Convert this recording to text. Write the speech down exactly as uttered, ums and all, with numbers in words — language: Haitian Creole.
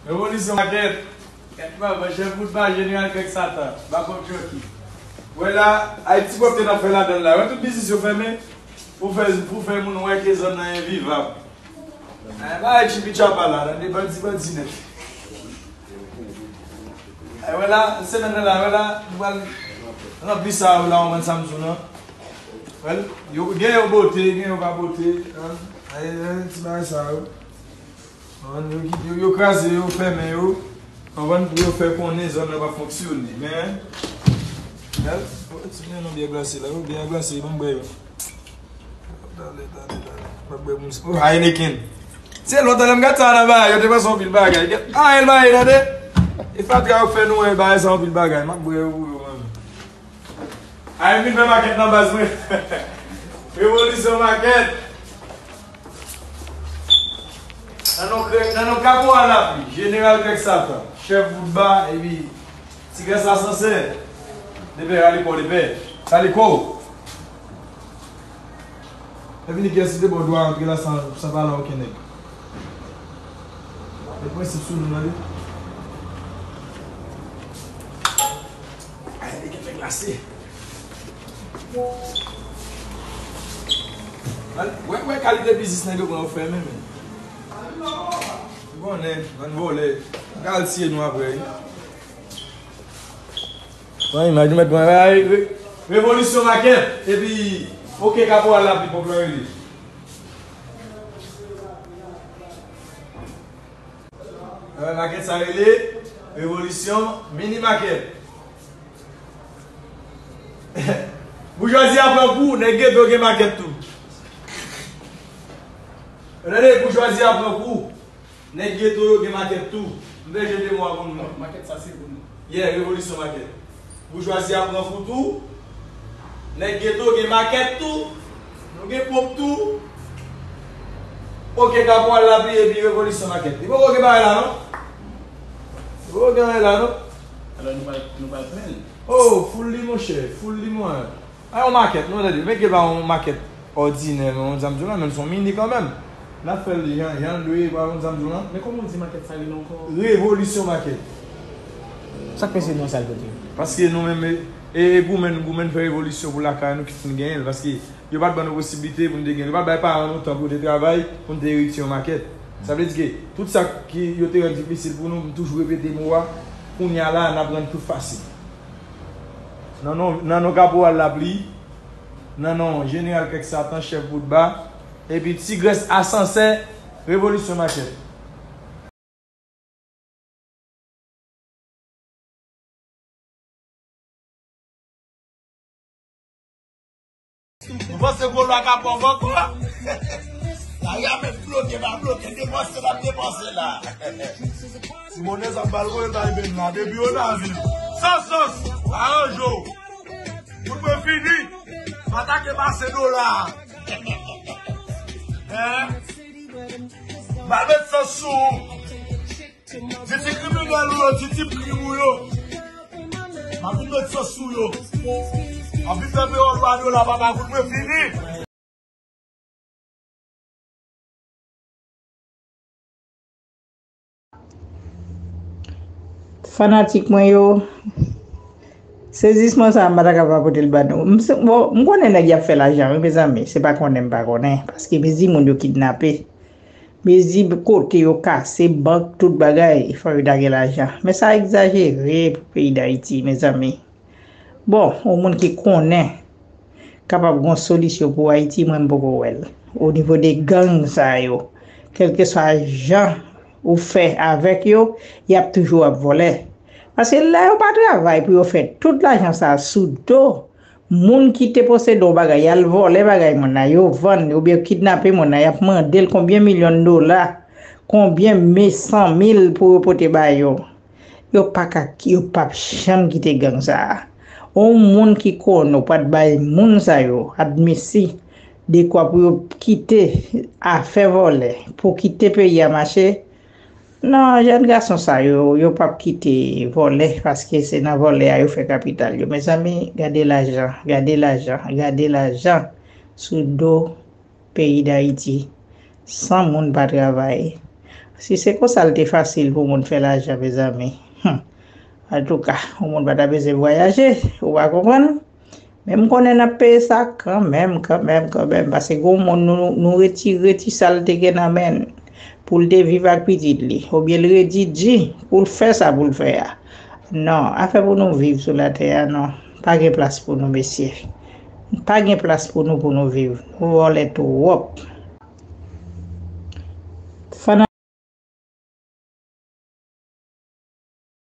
Revolisyon makèt. Kèt manman, chèf bout ba, jeneral kèk satan, bakòp Chucky. Wè la, Ayiti pwòpte n ap fè ladan l la. Wè tout biznis yo fèmen. Pou fè, pou fè moun wè ke zòn nan envivab. Ay, ba Ayiti pitchapa la, nan de bandi bandi nèt. Ay, wè la, semèn nan la, wè la, nou pral ranpli sa yo la, ou konprann sa m di w lan. Wè l, yo, gen yo bote, gen yo pa bote, an. Ay, ay, ti bagay sa yo. Yo, yo, yo kraze yo, fèmen yo, konprann, pou yo fè konnen zòn nan pa fonksyone. Men, gad, ti men non byè glase la, yo byè glase, ban m bwè yo. Tande, tande, tande. M ap bwè moun sa. Oh, Heineken. Se lontan lè m gad sa nan bagay, yo te panse yon pil bagay. Gad, ah, el bagay, tande. E fatra yo fè nou wè bagay sa yon pil bagay. M ap bwè yo pou yo, man. Ay, m vin fè makèt nan baz mwen. Revolisyon makèt. Nan non krè-, nan non kaporal lapli, jeneral krèk satan, chèf bout ba, epi ti grès asansè, lepè rale kò lepè, rale kò. Epi ni kiyès ki te ba w dwa antre la san, san pale a okenn nèg. Gen prensip sou nou, tande. Ay, li gen nèg glase. Wè, wè kalite biznis nèg yo pran yo fèmen, men. Ou konnen, bann vòlè. Yo ka al tiye nou apre, wi. Pran imaj, nou mèt pran, ay, re-, revolisyon makèt. Epi, oke, kaporal lapli, pòp lan rele. Wè, makèt sa rele revolisyon mini makèt. Boujwazi a pran kou, nèg geto gen makèt tou. Tande, boujwazi a pran kou, nèg geto yo gen makèt tou. M vle jete mo a pou nou. Makèt sa se pou nou. Yeah, revolisyon makèt. Boujwazi a pran kou tou. Nèg geto gen makèt tou. Nou gen ponp tou. Oke, kaporal lapli epi revolisyon makèt. Li poko gen bagay la, non? Li poko gen bagay la, non? Alò, nou pral, nou pral plenn. Oh, full li, monchè, full li, mwen. A yon makèt, non, tande, men ke pa yon makèt òdinè, non, sa m di w la, men l se yon mini kanmenm. N ap fè l jan, jan l dwe, pa yon sa m di w lan. Men kòman w di makèt sa rele ankò? Revolisyon makèt. Sa k fè se non sa l pote? Paske nou menm, e, e, e goumen, goumen fè revolisyon pou lakay nou ki fin genyen l, paske yo pa t ban nou posiblite pou n te genyen l. Yo pa t bay paran nou tan pou yo te travay, pou n te eritye yon makèt. Sa vle di ke tout sa ki yo te rann difisil pou nou, m toujou repete mo a, kounye a la, n ap rann tout fasil. Nan non, nan non kaporal lapli, nan non jeneral kèk satan, chèf bout ba, epi ti grès asansè, revolisyon makèt. Nou panse gwo lwa ka pran vòt la? Lari a mèt bloke, pa bloke, depanse, n ap depanse la. Ti monnen sa ap ba l voye bay ben la, depi yo nan vil. San sans, aranje w. Moun mwen fini. M atake pase dola. Hein? M al met sans sou ou. Di ti kriminèl ou yo, di ti krim ou yo. M ap vin met sans sou yo. M ap vin fè peyòl pa dola, papa, moun mwen fini. Fanatik mwen yo, sezisman sa a, m pa ta ka pa pote l ba nou. M se, bon, m konnen nèg y ap fè lajan, wi, mezanmi. Se pa konnen m pa konnen. Paske mezi moun yo kidnape. Mezi kote yo kase, bank, tout bagay, fò yo ta gen lajan. Men sa egzajere pou peyi Dayiti, mezanmi. Bon, yon moun ki konnen kapab gon solisyon pou Ayiti, mwen m poko wè l. O nivo de gang sa yo, kèlkeswa jan ou fè avèk yo, y ap toujou ap vòlè. Paske lè yo pa travay pou yo fè tout lajan sa sou do moun ki te posede yon bagay, y al vòlè bagay moun nan, yo vann, oubyen yo kidnape moun nan, y ap mande l konbyen milyon dola, konbyen me san mil pou yo pote ba yo. Yo pa ka, yo p ap janm kite gang sa a. Yon moun ki konnen w pa t bay moun sa yo admisi dekwa pou yo kite afè vòlè, pou kite peyi a mache. Non, jèn gason sa yo, yo p ap kite vòlè, paske se nan vòlè a yo fè kapital yo. Mezanmi, gade lajan, gade lajan, gade lajan sou do peyi Dayiti, san moun pa travay. Si se konsa l te fasil pou moun fè lajan, mezanmi. Hmm. Antouka, yon moun pa ta bezwen vwayaje, ou pa konprann? Men m konnen n ap peye sa kanmenm, kanmenm, kanmenm, paske gen yon moun nou, nou retire ti sa l te gen nan men l pou l te viv ak pitit li, oubyen l redi di pou l fè sa pou l fè a. Non, afè pou nou viv sou latè a, non. Pa gen plas pou nou, mesye. Pa gen plas pou nou, pou nou viv. Nou vòlè twòp.